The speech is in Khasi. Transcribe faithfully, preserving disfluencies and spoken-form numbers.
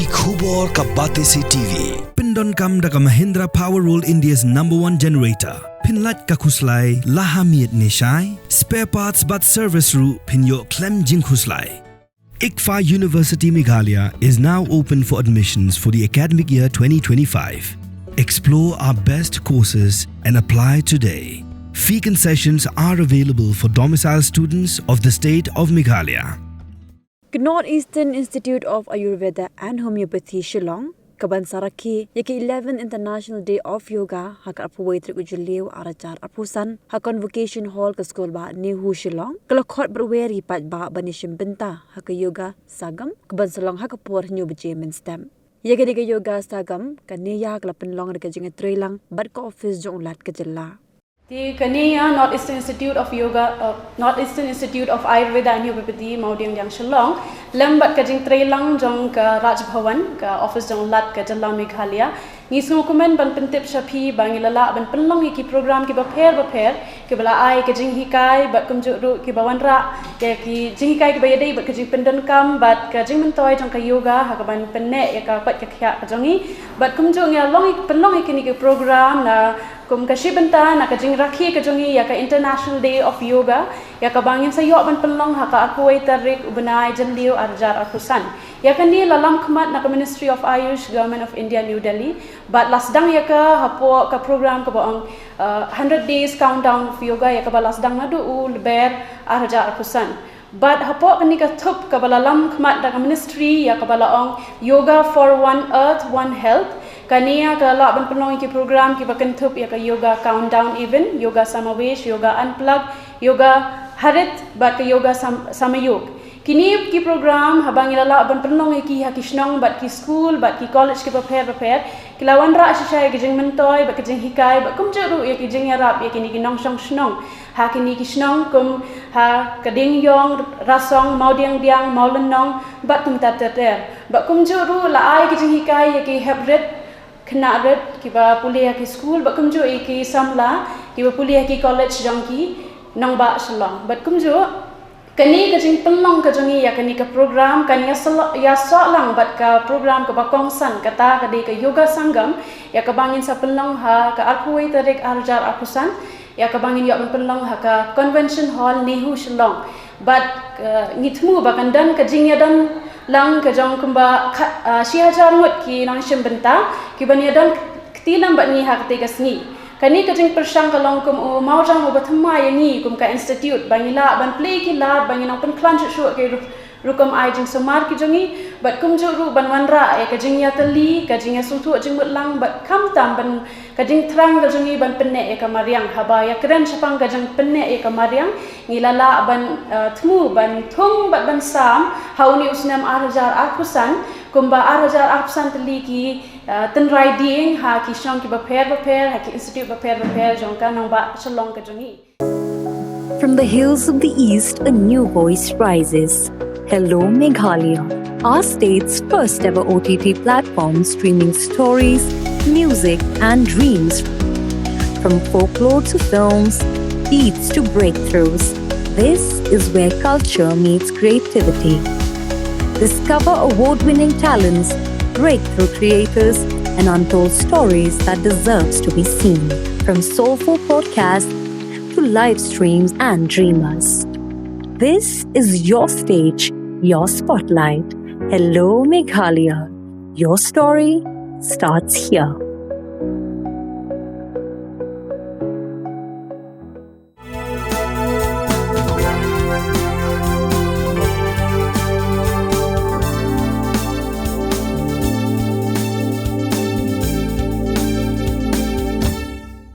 Ki khubor ka Batesi T V. Pyndonkam da ka Mahindra Power World, India's number one generator. Pynlait ka khuslai la ha miet ne shai. Spare parts bad service ruh pynïoh khlem jingkhuslai. ICFAI University Meghalaya is now open for admissions for the academic year twenty twenty-five. Explore our best courses and apply today. Fee concessions are available for domicile students of the state of Meghalaya. Ka North Eastern Institute of Ayurveda and Homeopathy Shillong, ka ban sa rakhe ïa ka eleventh International Day of Yoga ha ka arphew wei tarik u Jylliew arhajar arphew san ha Convocation Hall ka Skulbah NEHU Shillong, ka la khot bad wer ïa ki paidbah ban ïashim bynta ha ka Yoga Sangam ka ban sa long ha ka por hynñiew baje mynstep. Ïa kane ka Yoga Sangam ka ne ïa ka la pynlong da ka jingïatreilang bad ka ophis jong u Lat ka jylla. Te kane ïa North Eastern Institute of Yoga, uh, North Eastern Institute of Ayurveda and Homeopathy, Mawdiangdiang Shillong, lem bad ka jingtreilang jong ka Raj Bhavan, ka ophis jong u Lat ka jylla Meghalaya, ngi sngewkmen ban pyntip sha phi ba ngi la lah ban pynlong ïa ki program kiba pher bapher, kiba la ai ka jinghikai bad kumjuh ruh kiba wanrah ïa ki jinghikai kiba ïadei bad ka jingpyndonkam bad ka jingmyntoi jong ka yoga ha ka ban pynneh ïa ka koit ka khiah ka jong ngi. Bad kumjuh ngi la long, pynlong ïa kine ki program na kum ka shi bynta na ka jingrakhe ka jong ngi ïa ka International Day of Yoga, ïa kaba ngin sa ïoh ban pynlong ha ka arphew wei tarik u bnai Jylliew arhajar arphew san. Ïa kane la lam khmat na ka Ministry of Ayush, Government of India, New Delhi. Bad la sdang ïa ka hapoh ka program kaba ong, uh, Hundred Days Countdown of Yoga, ïa kaba la sdang naduh u Lber arhajar arphew san. Bad hapoh kane ka thup kaba la lam khmat da ka ministry ïa kaba la ong Yoga for One Earth, One Health, kane ïa ka la lah ban pynlong ïa ki program kiba kynthup ïa ka Yoga Countdown Event, Yoga Samavesh, Yoga Unplug, Yoga Harit bad ka Yoga Sam-, Samayog. Kine ki program haba ngi la lah ban pynlong ïa ki ha ki shnong bad ki skul bad ki college kiba pher bapher, ki la wanrah shisha ïa ki jingmyntoi bad ki jinghikai bad kumjuh ruh ïa ki jingïarap ïa kine ki nongshong shnong ha kine ki shnong kum ha ka Diengiong, Rasong, Mawdiangdiang, Mawlynnong bad kumta ter ter. Bad kumjuh ruh la ai ki jinghikai ïa ki heprit, khynnah rit kiba pule ha ki skul bad kumjuh ïa ki samla kiba pule ha ki college jong ki nongbah Shillong. Bad kumjuh kane ka jingpynlong ka jong ngi ïa kane ka program kan ïasoh-, ïasoh lang bad ka program kaba kongsan, kata ka dei ka Yoga Sangam, ïa kaba ngin sa pynlong ha ka arphew wei tarik arhajar arphew san, ïa kaba ngin ïoh ban pynlong ha ka Convention Hall NEHU Shillong. Bad, uh, ngi thmu ba kan don ka jingïadon lang ka jong kumba ka, uh, shi hajar ngut ki nongshim bynta kiban ïadon kti lang bad ngi ha katei ka sngi. Kane ka jingpyrshang ka long kum u mawjam uba thymmai ïa ngi kum ka institute ba ngi lah ban plie ki lad, ba ngin nang pynkhlaiñ shuh shuh ki ru-, rukom ai jingsumar ki jong ngi, bad kumjuh ruh ban wanrah ïa ka jingïatylli, ka jingïasngewthuh jingmut lang, bad khamtam ban ka jingthrang ka jong ngi ban pynneh ïa ka mariang. Haba ïakren shaphang ka jingpynneh ïa ka mariang, ngi la lah ban, uh, thmu ban thung bad ban sam ha une u snem arhajar arphew san, kumba arhajar arphew san tylli ki, uh, tynrai dieng ha ki shnong kiba pher bapher, ha ki institute bapher bapher jong ka nongbah Shillong ka jong ngi. From the hills of the East, a new voice rises. Hello, Meghalaya, our state's first ever O T T platform, streaming stories, music, and dreams. From folklore to films, beats to breakthroughs, this is where culture meets creativity. Discover award-winning talents, breakthrough creators, and untold stories that deserves to be seen. From soulful podcasts to live streams and dreamers, this is your stage, your spotlight. Hello, Meghalaya. Your story starts here.